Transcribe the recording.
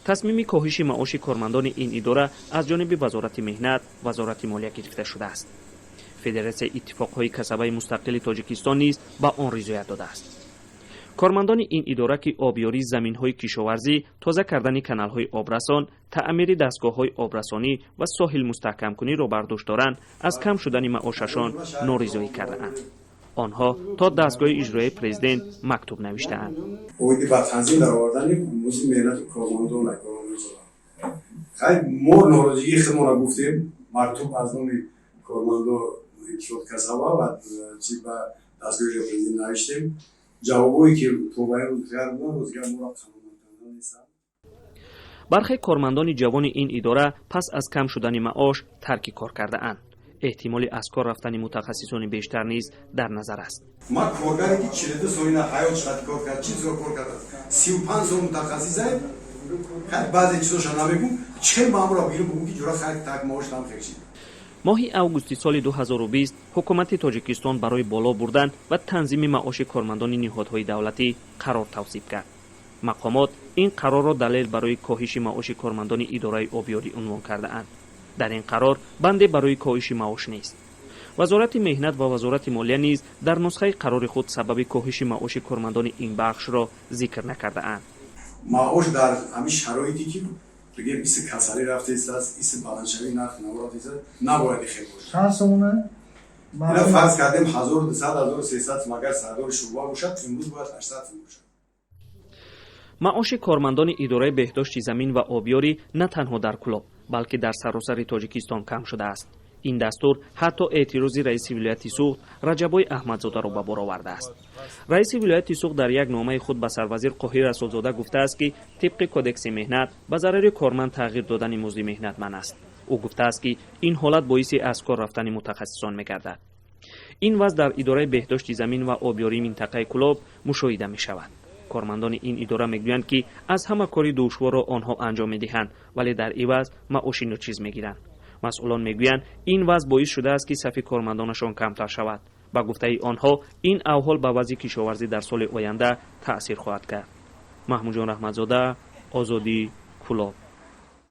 Тасмими коҳиши маоши кормандони ин идора аз ҷониби Вазорати меҳнат, Вазорати молия гирифта шудааст. Федератсияи иттифоқҳои касабаи мустақили Тоҷикистон низ ба он ризоят додааст. Кормандони ин идора, ки обёрии заминҳои кишоварзӣ, тоза кардани каналҳои обрасон, таъмири дастгоҳҳои обрасонӣ ва соҳилмустаҳкамкуниро бар дӯш доранд, аз кам шудани маошашон норизоӣ кардаанд. Онҳо то дастгоҳи иҷроияи президент мактуб навиштаанд. Оиди ба танзим даровардани музди меҳнати кормандон. Хай, мо норозигии худмонро гуфтем, мактуб аз номи кормандо иттифоқ касаба ва чи ба дастгоҳи иҷроияи президент навиштем. Ҷавобое ки то ба имрӯз гардонанд, рӯзгар моро қаноатмандона нестанд. Бархе кормандони ҷавони ин идора пас аз кам шудани маош тарки кор кардаанд. Эҳтимоли аз кор рафтани мутахассисони бештар низ дар назар аст. Ман коргаре, ки 42 солина ҳаёт шад кор кард, чил сол кор кард, 35 сол мутахассисай, хай, баъзе чизоша намегум, чӣ хел маъмура бигирам, бугум, ки ҷура, хай, так маош там хел. Моҳи августи соли 2020 ҳукумати Тоҷикистон барои боло бурдан ва танзими маоши кормандони ниҳодҳои давлатӣ қарор тавсиб кард. Мақомот ин қарорро далел барои коҳиши маоши кормандони идораи обёрӣ унвон кардаанд. Дар ин қарор банде барои коҳиши маош нест. Вазорати меҳнат ва Вазорати молия низ дар нусхаи қарори худ сабаби коҳиши маоши кормандони ин бахшро зикр накардаанд. Маош дар ҳамин шароите, ки бигем, иси касалӣ рафтааст, иси баландшавии нархи наво рафтааст, набояд хел бошад. Чанд сомона? Ина фарз кардем, 1200, 1300, агар сардори шӯъба бошад, имрӯз бояд 800 сум бошад. Маоши кормандони идораи беҳдошти замин ва обёрӣ на танҳо дар Кӯлоб, балки дар саросари Тоҷикистон кам шудааст. Ин дастур ҳатто эътирози раиси вилояти Суғд Раҷаббой Аҳмадзодаро ба бор овардааст. Раиси вилояти Суғд дар як номаи худ ба сарвазир Қоҳир Расулзода гуфтааст, ки тибқи Кодекси меҳнат ба зарари корманд тағйир додани музди меҳнат манъ аст. Ӯ гуфтааст, ки ин ҳолат боиси аз кор рафтани мутахассисон мегардад. Ин вазъ дар идораи беҳдошти замин ва обёрии минтақаи Кӯлоб мушоҳида мешавад. Кормандони ин идора мегӯянд, ки аз ҳама кори душворро онҳо анҷом медиҳанд, вале дар иваз маоши ночиз мегиранд. Масъулон мегӯянд, ин вазъ боис шудааст, ки сафи кормандонашон камтар шавад. Ба гуфтаи онҳо, ин авҳол ба вазъи кишоварзӣ дар соли оянда таъсир хоҳад кард. Маҳмудҷон Раҳматзода, Озодӣ, Кӯлоб.